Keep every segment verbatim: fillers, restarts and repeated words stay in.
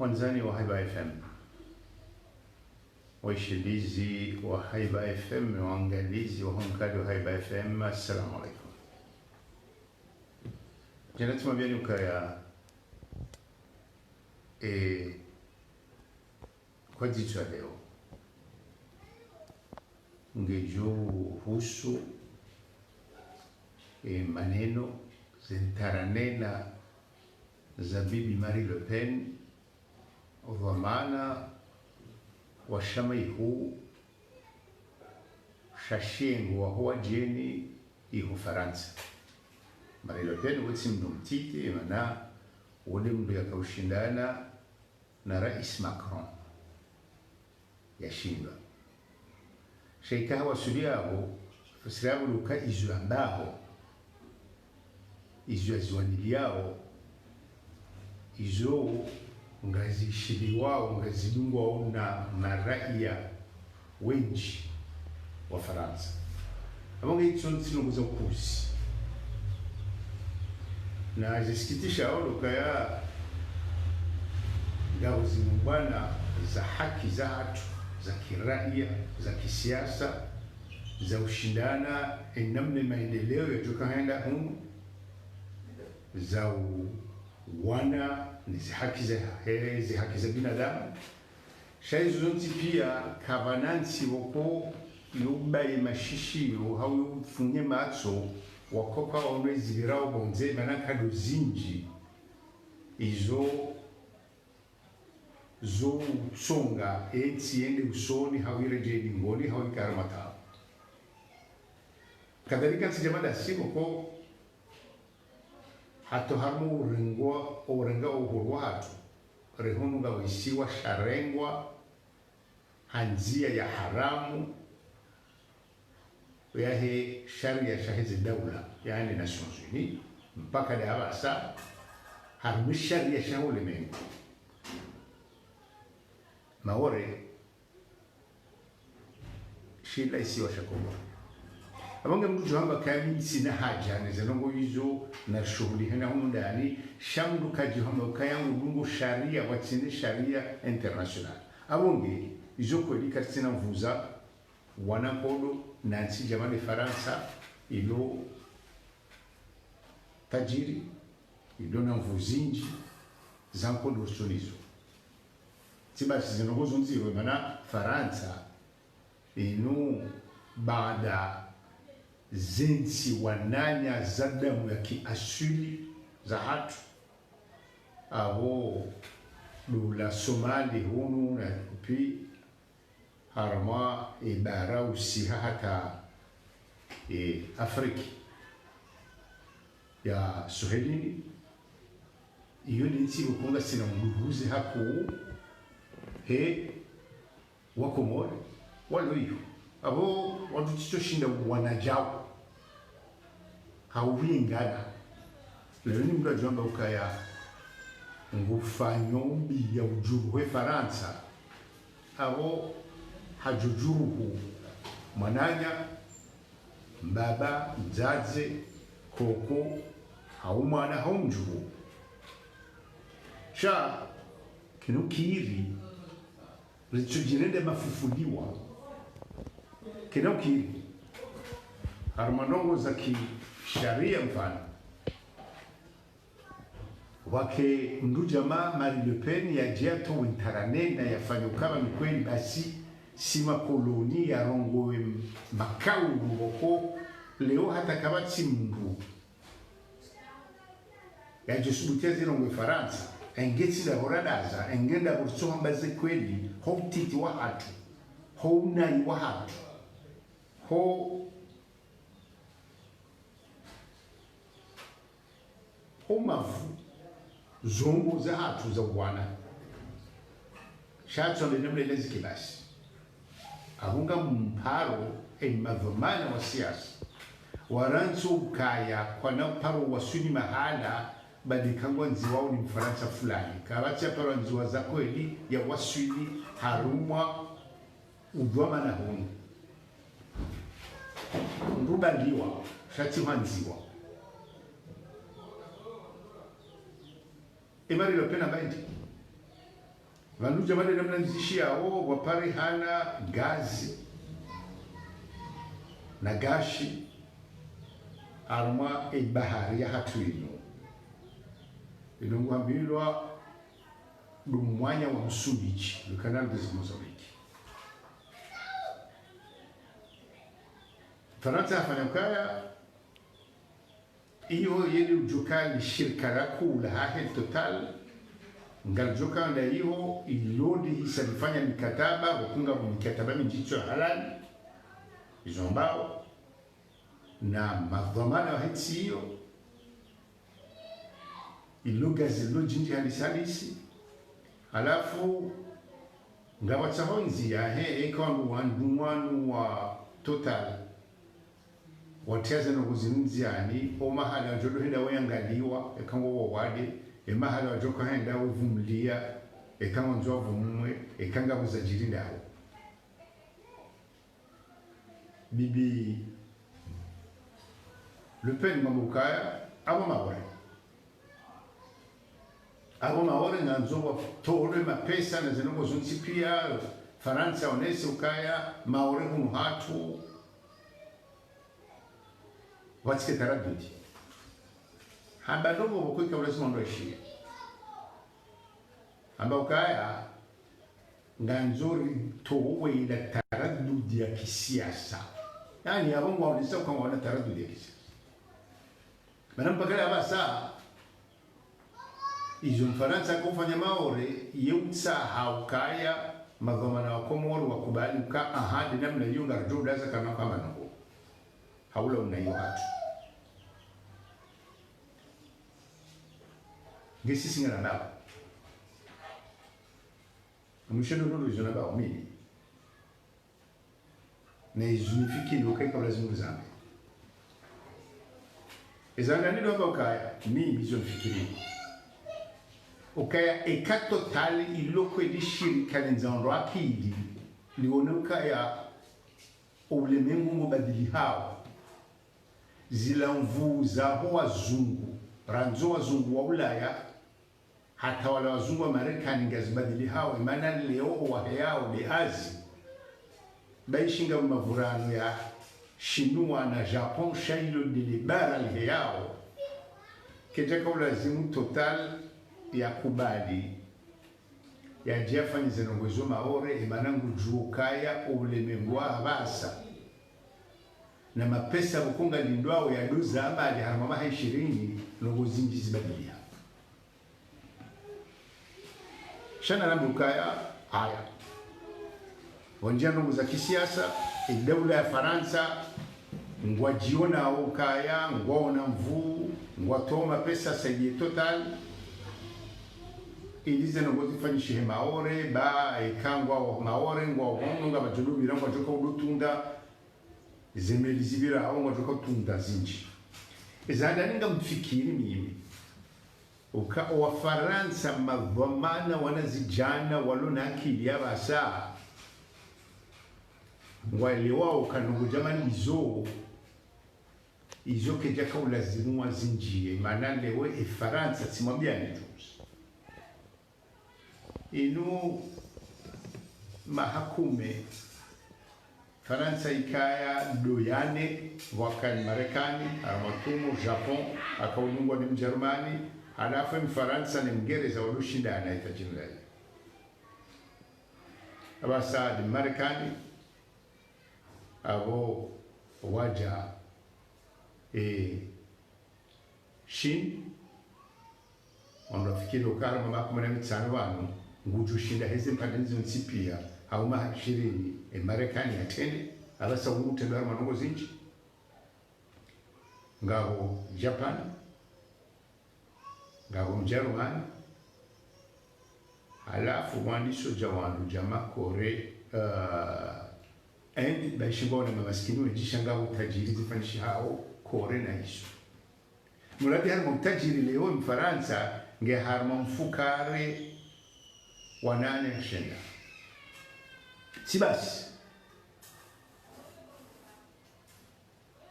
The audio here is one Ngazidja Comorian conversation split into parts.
Wandzani wa Haiba F M, waishilizi wa Haiba F M, waangalizi wa honkali wa Haiba F M, assalamu alaikum. Djana tsimwambiani ukaya, e, kwa dzitso ya leo, ngedjo husu, e, maneno, ze ntaranena za Bibi Marie Le Pen, dhwamana wa shama ihuu sha shiengo waho wadjeni iho Farantsa. Marie Le Pen wetsi mndru mtiti, mana wo nde mndru yakaushindana na Rais Macron, yashindwa. Sha ika hawasuli yapvo, fasiri yapvo luka izo yambaho, izo yaziwaniliyao, izo ngazishiliwao, ngazidungwao na maraiya wendji wa Farantsa. Apvo nge itso ntsi nongo za ukuzi. Na zisikitisha olo kaya ngapvo zinu bwana za haki za hatru, za kiraiya, za kisiasa, za ushindana, enamna maendeleo yadjoka hwenda hunu, za u-, wana, ni zi haki za, he, zi haki za binadamu. Sha izo zontsi pia, kapvana ntsi woko yo ubaye mashishiyo, hau yo ufunye matso, wakoka wandwe zipvirao pvondze, mana nkado zindji, izo zo usonga entsi yende usoni, hau iredjeyi nyumeni, hau ikare mataabu. Kadhalika ntsi djama dasi woko, hata harumwa urengwa, urenga uhuru wahatru, rehunu ngapvo isiwa sharengwa ha ndzia ya haramu, yahe sharia shahe ze daula, yaani Nations Unies, mpaka nde apvasa, harumwa sharia shaho ulemengu. Maore, shila isiwa sha Komori. Apvo nge mndru djohamba kaya mi ntsina haja ne ze ndrongoo izo, na shuhuli hena hunu ndani, sha mndru kadjohamba kaya ngudungo sharia, watsina sharia international. Apvo nge, izo kweli karitsina nvuu za wana nkodo, na ntsi djama nde Farantsa, ilo tajiri, ilo na nvuu zindji, za nkodo ritsinazo. Tsi basi zinu ndrongoo zo ndziro, mana Farantsa, inu baada ze ntsi wananya za damu ya kiaswili za hatru, apvo dola Somali hunu na kupi, harumwa, e, bara usiha hata, e, Afriki ya Suhelini, iyo ni ntsi woko ngasina mduhuzi hakuu, he, wa Komori, walo iyo. Apvo wandru tsi tso shinda wana djao. Hau wingana. Leo ni mndru adjohamba ukaya ngufanyo mbi ya udjuruhu e Farantsa. Apvo hadjodjuruhu mwananya, mbaba, mdzadze, koko, hau mwana, hau mdjuhu. Sha, kinu kiri, ritsudjirende mafufuliwa. Kinu kiri. Harumwa ndrongoo za kisharia mfano. Wake mndru djama Marie Le Pen yadje yatowe ntaranena yafanye ukaya mi kweli basi si makoloni yarongowe makaulu woko leo hata kapvatsi mndru yadjo subutu yazirongowe Farantsa, enge tsi ndapvo radaza, enge ndapvo ritsohamba ze kweli, ho utiti wa hatru, ho unayi wa hatru, ho ho mavu, zombo za hatru za uwana. Sha tsi wambe namlelezi kibasi. Apvo nga mparo, e, madhwamana wa siasa. Warandzo ukaya kwana paro waswili mahala, badi kangwandziwao ni Mfarantsa fulani. Kapvatsi ya paro wandziwa za kweli, ya waswili, harumwa, udhwamana hunu. Mndru ubandiwa, sha tsi hwandziwa. E Marie Le Pen amba ndje? Pvanu djamade namna nizishiyao, pvwaparihana gazi na gashi harumwa e bahari yahatru inu. Inu nguhambilwa ndo mwanya wa Msumbiji, le canal de Mozambique. Farantsa hafanya ukaya, iho yeli udjoka li shirika lakuu lahahe Total, ngalidjoka nda iho, ilo ndihisa lifanya mikataba, pvoko ngapvo mikataba mindji tsi ya halali, izo mbao, na madhwamana wahe ntsi iyo, ilo gazi lilo djindji halisi halisi. Halafu, ngapvatsaho ndziya he, eka wandru wandru wanu wa Total watriya ze ndrongoo zinu ndziyani, o mahala wadjo ndo henda wayangaliwa, eka ngwao wawade, e mahala wadjo ka henda wavumliya, eka ngwandzo wavumwe, eka ngapvo zadjiri ndawo. Bibi Le Pen ngwamba ukaya, apvo Maore. Apvo Maore ngandzo watolwe mapesa na ze ndrongoo zontsi piya, Farantsa yaonese ukaya, Maore hunu hatru, pvatsike taradudi. Hamba ndrongoo pvoko ika ulazimu wandru waishiye. Hamba ukaya, ngandzo ritowe ila taradudi ya kisiasa. Yaani, apvo ngwaonesa uka ngwaona taradudi ya kisiasa. Mana mpaka leo apvasa, izo Mfarantsa haka ufanya Maore, ye utsaha ukaya, madhwamana wa Komori wakubali uka, aha, nde namna iyo ngaridjo udaza kana kama nako. Haula una iyo hatru. Nge sisi ngana nao. Mwisho ndo ndo izo nambao mimi. Na izo nifikiri ukaya ika ulazimu rizambe. Eza ndani ndo amba ukaya, mimi izo nifikiri. Ukaya eka Total ilo kweli shirika lendza ondro akili, lione ukaya o ulemengu ngubadilihao. Zila nvuu zaho wazungu, randzo wazungu wa Ulaya, hata wala wazungu wa Marekani ngazibadilihao, imana leo owaheyao nde Azi. Ba ishinga mavurano ya Shinua na Japon, sha ilo ndele bara liheyao. Kedjaka ulazimu Total yakubali, yadje yafanye ze ndrongoo izo Maore, imana ngudjuo ukaya ulemengu wa apvasa. Na mapesa pvoko ngalindwao yaduza mbali harumwa maha ishirini, ndrongoo zindji zibadiliha. Sha narambe ukaya, haya. Wandjia ndrongoo za kisiasa, e daula ya Farantsa, ngwadjionao ukaya, ngwaona nvuu, ngwatoa mapesa saidiye Total, ili ze ndrongoo zifanyishihe Maore, ba, eka ngwao Maore, ngwao hunu, ngapvadjo ndo pvira, ngwadjoka udo tunda, ze meli zipvira, hau ngwadjoka utunda zindji. Eza ndani ngamfikiri mimi. Uka owafarantsa madhwamana wanazidjana walo na akili ya apvasa. Ngwaelewao uka ndrongoo djamani izo, izo kedjaka ulazimu wazindjiye, imana leo e Farantsa tsimwambiani juzi. Inu maha kume, Farantsa ikaya ndo ya nne, pvwakani Marekani, harumwa tumu, Japon, haka udungwa ni Mjerumani, halafu Mfarantsa ni Mngereza walushindana ita jimlai. Apvasa ndi Marekani, apvo wadja, e, Chine, wandru wafikiri uka harumwa maha kume na mitsanu pvanu, ngudjo shinda heze mpandre zontsi piya, hau maha ishirini, e Marekani yatrende, apvasa utrendwa harumwa ndrongoo zindji. Ngapvo Japani, ngapvo Mjerumani, halafu mwandiso dja wandru dja ma Corée, eh, Inde, ba ishinga wana mamasikini wendji sha ngapvo utajiri zifanyishihao Corée na izo. Muradi harumwa utajiri leo Mfarantsa, nge harumwa mfukare wa nane na shenda. Tsi basi.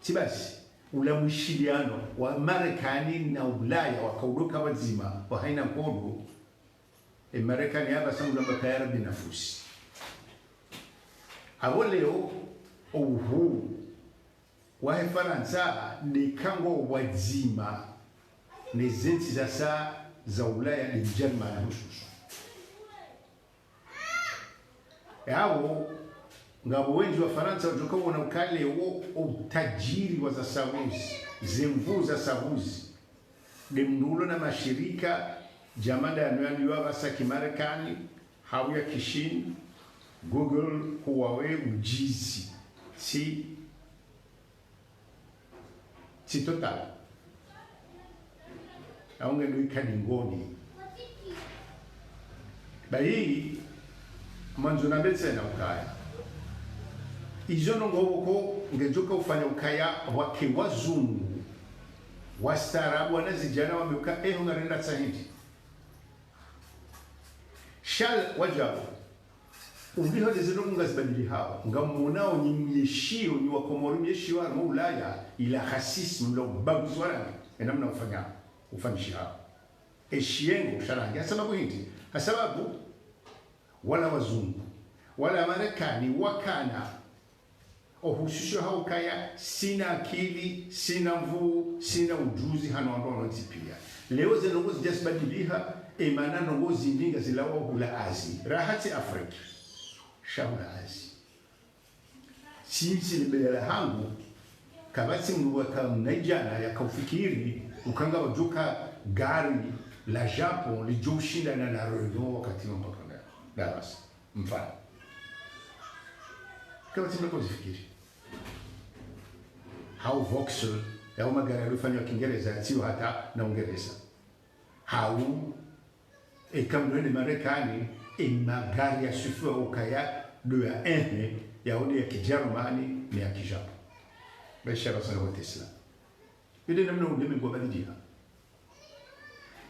Tsi basi, ula mwishiliano wa Marekani na Ulaya waka udoka pvadzima, wa haina nkodo, E Marekani yapvasa ngwamba kayara binafusi. Apvo leo, o uhuru wahe Farantsa, neka ngwao pvwadzima ne zentsi zasa za Ulaya ne Mjerumani hususwa. Yawo, ngapvo wendji wa Farantsa wadjoka wona ukaya leo, o utajiri wa zasa pvuzi, ze nvuu zasa pvuzi, nde mndru ulo na mashirika, djamada yanu yaliwa pvasa ki Marekani, hau ya ki Shini, Google, Huawei, udjizi, tsi, tsi Total. Au ngendo ika dingoni. Bahi, mwandzo nambe tsena ukaya. Izo ndrongoo pvoko ngedjoka ufanya ukaya wake wazungu, wastaarabu, wanazidjana wambe uka, eho ngarenda tsi hindri. Sha wadjau, uliho leze ndrongoo ngazibadilihao, ngamwonao nyi myeshio, nyi wa Komori myeshio harumwa Ulaya, ila racisme, ula ubaguzi wa rangi, e namna ufanya, ufanyishihao. E shiyengo sha rangi, hasababu hindri, hasababu wala wazungu, wala Marekani, wakana o ushusho ha ukaya, sina akili, sina nvuu, sina ujuzi, hano wandru wanontsi pia. Leo ze ndrongoo zidja zibadiliha, e mana ndrongoo zindji ngazilawa hula Azi. Raha tsi Afrika. Sha hula Azi. Tsi, tsi le beya la hangu, kapvatsi mndru waka mnaidjana yaka ufikiri, uka ngapvadjoka gari la Japon, lidjo ushindana na Renault wakati wa mpaka na, na rasi. Mfano. Kapvatsi mndru yaka uzifikiri. Hau Vauxhall, yao magari yalofanywa Kingereza, yatsiyo hata na Ungereza. Hau, eka mndru hende Marekani, e magari yaswifiwa ukaya ndo ya enhe, yao nde ya Kijerumani, ne ya Kijapon. Bahi sha pvasa ngapvo Tesla. Ile namna ulemengu wabadiliha.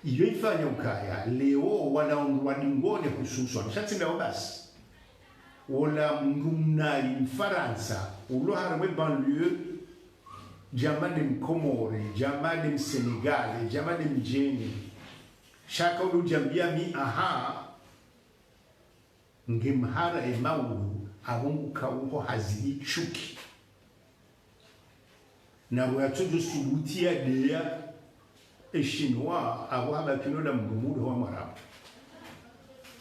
Iyo ifanya ukaya, leo wala wandru wa dingoni hususwa, sha tsi leo basi. Wola mndru mnayi Mfarantsa, ulo harumwa e banlieue, djamade Mkomori, djamade Msenegali, djamade Mdjeni. Sha ka ulo udjambia mi aha, nge mhara e maulu, apvo nguka uho hazidi chuki. Na pvo yatsodjo subuti ya deya, e Shinwa, apvo haba kino la mndru mndru wa Mwarabu.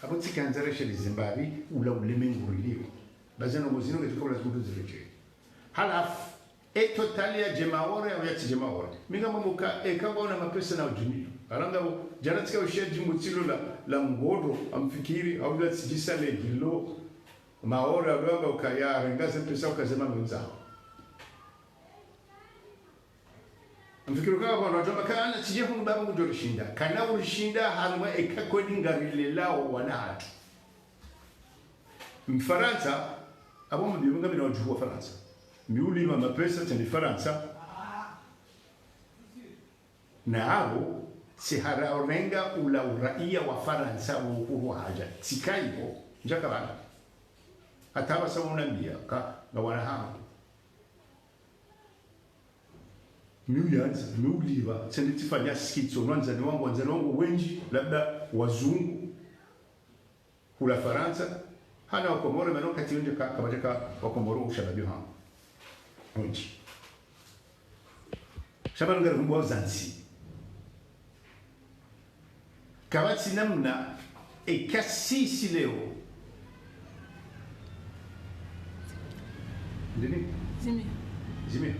Apvo tsi kandza reshe lizimbavi, ula ulemengu rilio. Bahi ze ndrongoo zinu ngedjoka ula zikutu zireje. Halafu, e Total yadje Maore, au yatsidje Maore. Mi ngamwambo uka, eka ngwaona mapesa na udjumio. Haranga pvo, djana tsika ushiya djimbo tsilo la, la ngodro, amfikiri, au la tsidjisa le hilo. Maore, alo amba ukaya, renga ze pesa uka ze manondza. Amfikiri uka pvanu wadjomba kana tsidje hunu baba ngudjo rishinda. Kana urishinda, harumwa eka kweli ngarilelao wana hatru. Mfarantsa, apvo mbiyo ngamina wadjuhu wa Farantsa. Mi ulima mapesa, tsende Farantsa. Na apvo, tsi hara urenga ula uraia wa Farantsa wo uhuru hadja. Tsika ipvo, ndjaka pvanu. Hata pvasa unambia, ka, ngawana hangu. Mi uyandza, mi uliva, tsende tsifanya skitso, no wandzani wangu, wandzani wangu wendji, labda wazungu, hula Farantsa, hana Wakomori, mana wakati wendji ka, kapvadjaka Wakomori ushababi hangu. Wendji. Sha pvanu ngari vumbuwa uzantsi. Kapvatsi namna, eka sisi leo. Ndini? Zime. Zime.